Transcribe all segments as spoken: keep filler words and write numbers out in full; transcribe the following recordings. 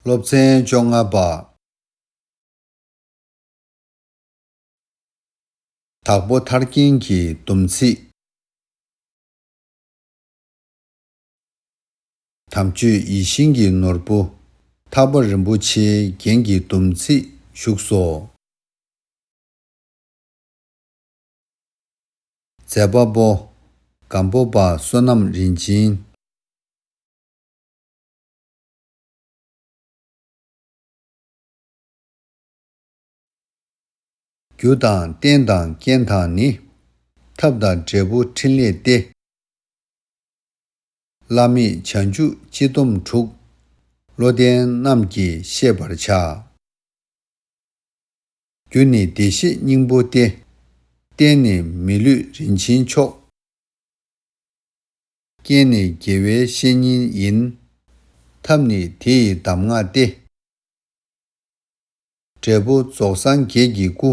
སློབ་ཚན་བཅོ་ལྔ་པ། དྭགས་པོ་ཐར་རྒྱན་གྱི་སྡོམ་ཚིག་དམ་ཆོས་ཡིད་བཞིན་གྱི་ནོར་བུ་ཐར་པ་རིན་པོ་ཆེའི་རྒྱན་གྱི་སྡོམ་ཚིག་བཞུགས་སོ། མཛད་པ་པོ། སྒམ་པོ་པ་བསོད་ནམས་རིན་ཆེན། རྒྱུ་དང་རྟེན་དང་རྐྱེན་དང་ནི། ཐབས་དང་འབྲས་བུ་ཕྲིན་ལས་ཏེ། བླ་མེད་བྱང་ཆུབ་སྤྱི་སྡོམ་དྲུག་བློ་ལྡན་རྣམས་ཀྱིས་ཤེས་པར་བྱ། རྒྱུ་ནི་བདེ་གཤེགས་སྙིང་པོ་སྟེ། རྟེན་ནི་མི་ལུས་རིན་ཆེན་མཆོག་རྐྱེན་ནི་དགེ་བའི་བཤེས་གཉེན་ཡིན། ཐབས་ནི་དེ་ཡི་གདམས་ངག་སྟེ། འབྲས་བུ་རྫོགས་སངས་རྒྱས་ཀྱི་སྐུ།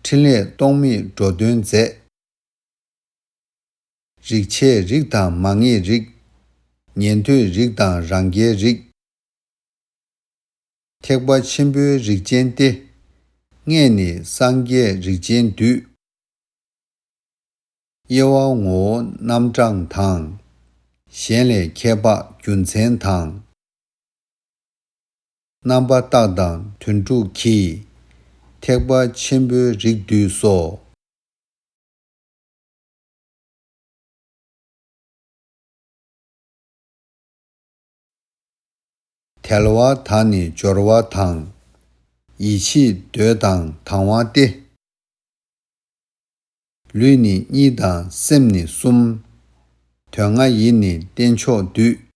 ཕྲིན་ལས་རྟོག་མེད་འགྲོ་དོན་མཛད། རིགས་ཆད་རིགས་དང་མ་ངེས་རིགས། ཉན་ཐོས་རིགས་དང་རང་རྒྱལ་རིགས། ཐེག་པ་ཆེན་པོའི་རིགས་ཅན་ཏེ། ལྔས་ནི་སངས་རྒྱས་རིགས་ཅན་འདུས། དབྱེ་བ་ངོ་བོ་རྣམ་གྲངས་དང་། གཞན་ལས་ཁྱད་འཕགས་རྒྱུ་མཚན་དང་། རྣམ་པ་རྟགས་དང་དོན་དྲུག་གིས། ཐེག་པ་ཆེན་པོའི་རིགས་འདུས་སོ། དལ་བ་དང་ནི་འབྱོར་བ་དང་། ཡིད་ཆེས་འདོད་དང་དང་བ་སྟེ། ལུས་ནི་གཉིས་དང་སེམས་ནི་གསུམ། དོན་ལྔ་ཡིས་ནི་རྟེན་མཆོག་འདུས།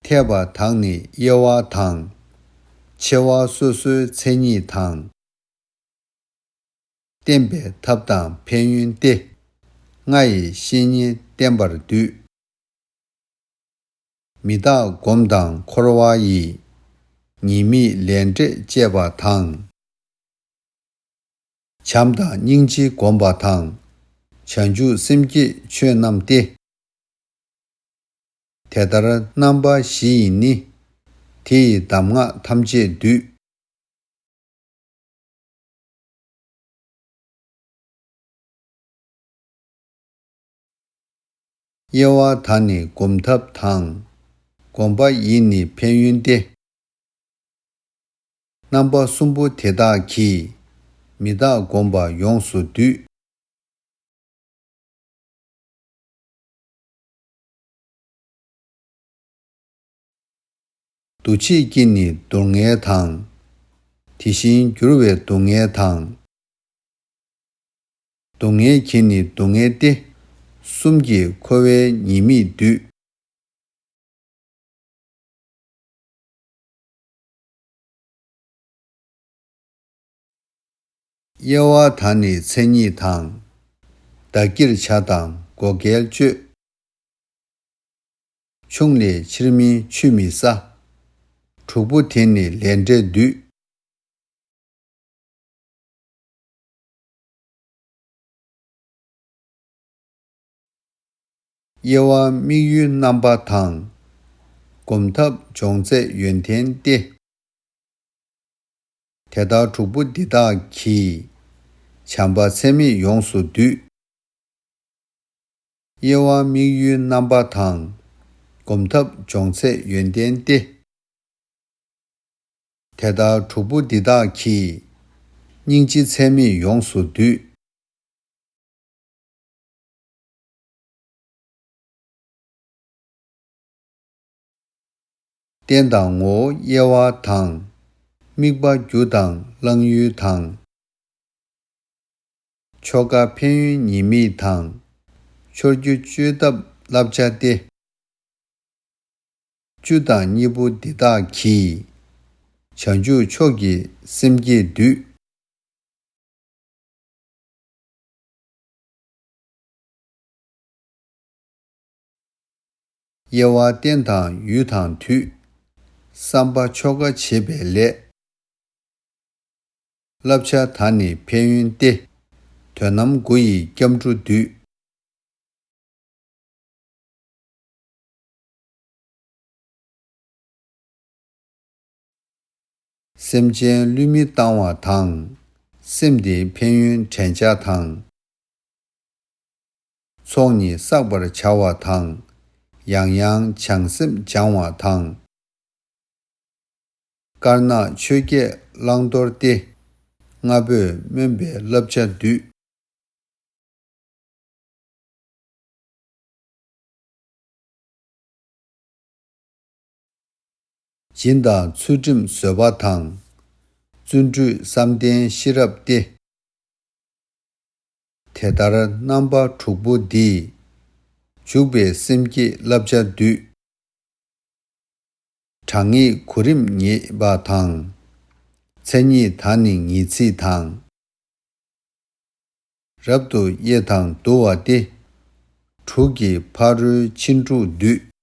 འཐད་པ་དང་ནི་དབྱེ་བ་དང་། ཆེ་བ་སོ་སོའི་མཚན་ཉིད་དང་། བསྟན་པའི་ཐབས་དང་ཕན་ཡོན་ཏེ། ལྔ་ཡི་བཤེས་གཉེན་བསྟེན་པར་འདུས། མི་རྟག་སྒོམ་དང་འཁོར་བ་ཡི། ཉེས་དམིགས་ལས་འབྲས་དཔྱད་པ་དང་། བྱམས་དང་སྙིང་རྗེ་སྒོམ་པ་དང་། བྱང་ཆུབ་སེམས་བསྐྱེད་ཆོས་རྣམས་ཏེ། དེ་ལྟར་རྣམ་པ་བཞི་ཡིས་ནི། དེ་ཡི་གདམས་ངག་ཐམས་ཅད་འདུས། དབྱེ་བ་དང་ནི་སྒོམ་ཐབས་དང་། སྒོམ་པ་ཡིས་ནི་ཕན་ཡོན་ཏེ། རྣམ་པ་གསུམ་པོ་དེ་དག་གིས། མི་རྟག་སྒོམ་པ་ཡོངས་སུ་འདུས། འདུ་བྱེད་ཀྱིས་ནི་སྡུག་བསྔལ་དང་། དེ་བཞིན་འགྱུར་བའི་སྡུག་བསྔལ་དང་། སྡུག་བསྔལ་གྱིས་ནི་སྡུག་བསྔལ་ཏེ། གསུམ་གྱིས་འཁོར་བའི་ཉེས་དམིགས་བསྡུས། དབྱེ་བ་དང་ནི་མཚན་ཉིད་དང་། བདག་གིར་བྱ་དང་བགོ་སྐལ་སྤྱོད། ཆུང་ལས་ཕྱིར་མིན་ཆུད་མི་ཟ། དྲུག་པོ་དེ་ནི་ལས་འབྲས་འདུས། དབྱེ་བ་དམིགས་ཡུལ་རྣམ་པ་དང་། སྒོམ་ཐབས་སྦྱོང་ཚད་ཡོན་ཏན་ཏེ། དེ་ལྟར་དྲུག་པོ་འདི་དག་གིས། བྱམས་པ་ཚད་མེད་ཡོངས་སུ་འདུས། དབྱེ་བ་དམིགས་ཡུལ་རྣམ་པ་དང་། སྒོམ་ཐབས་སྦྱོང་ཚད་ཡོན་ཏན་ཏེ། དེ་ལྟར་དྲུག་པོ་འདི་དག་གིས། སྙིང་རྗེ་ཚད་མེད་ཡོངས་སུ་འདུས། རྟེན་དང་ངོ་བོ་དབྱེ་བ་དང་། དམིགས་པ་རྒྱུ་དང་བླང་ཡུལ་དང་། ཆོ་ག་ཕན་ཡོན་ཉེས་དམིགས་དང་། འཆོར་རྒྱུ་བཅོས་ཐབས་བསླབ་བྱ་སྟེ། བཅུ་དང་གཉིས་པོ་འདི་དག་གིས། བྱང་ཆུབ་མཆོག་གི་སེམས་བསྐྱེད་བསྡུས། དབྱེ་བ་རྟེན་དང་ཡུལ་དང་དུས། བསམ་པ་ཆོ་ག་བྱེད་པའི་ལས། བསླབ་བྱ་དག་ནི་ཕན་ཡོན་ཏེ། དོན་རྣམས་དགུ་ཡི་སྐྱབས་འགྲོ་འདུས། སེམས་ཅན་བསླུས་མི་བཏང་བ་དང་། སེམས་དེའི་ཕན་ཡོན་དྲན་བྱ་དང་། ཚོགས་གཉིས་བསགས་པར་བྱ་བ་དང་། ཡང་ཡང་བྱང་སེམས་སྦྱང་བ་དང་། དཀར་ནག་ཆོས་བརྒྱད་བླང་དོར་ཏེ། ལྔ་པོས་སྨོན་པའི་བསླབ་བྱ་འདུས། སྦྱིན་དང་ཚུལ་ཁྲིམས་བཟོད་པ་དང་། བརྩོན་འགྲུས་བསམ་གཏན་ཤེས་རབ་སྟེ། དེ་ལྟར་རྣམ་པ་དྲུག་པོ་འདིས། འཇུག་པའི་སེམས་བསྐྱེད་བསླབ་བྱ་འདུས། གྲངས་ངེས་གོ་རིམ་ངེས་པ་དང་། མཚན་ཉིད་དག་ནི་ངེས་ཚིག་དང་། རབ་ཏུ་དབྱེ་དང་བསྡུ་བ་སྟེ། དྲུག་གི་ཕ་རོལ་ཕྱིན་དྲུག་འདུས།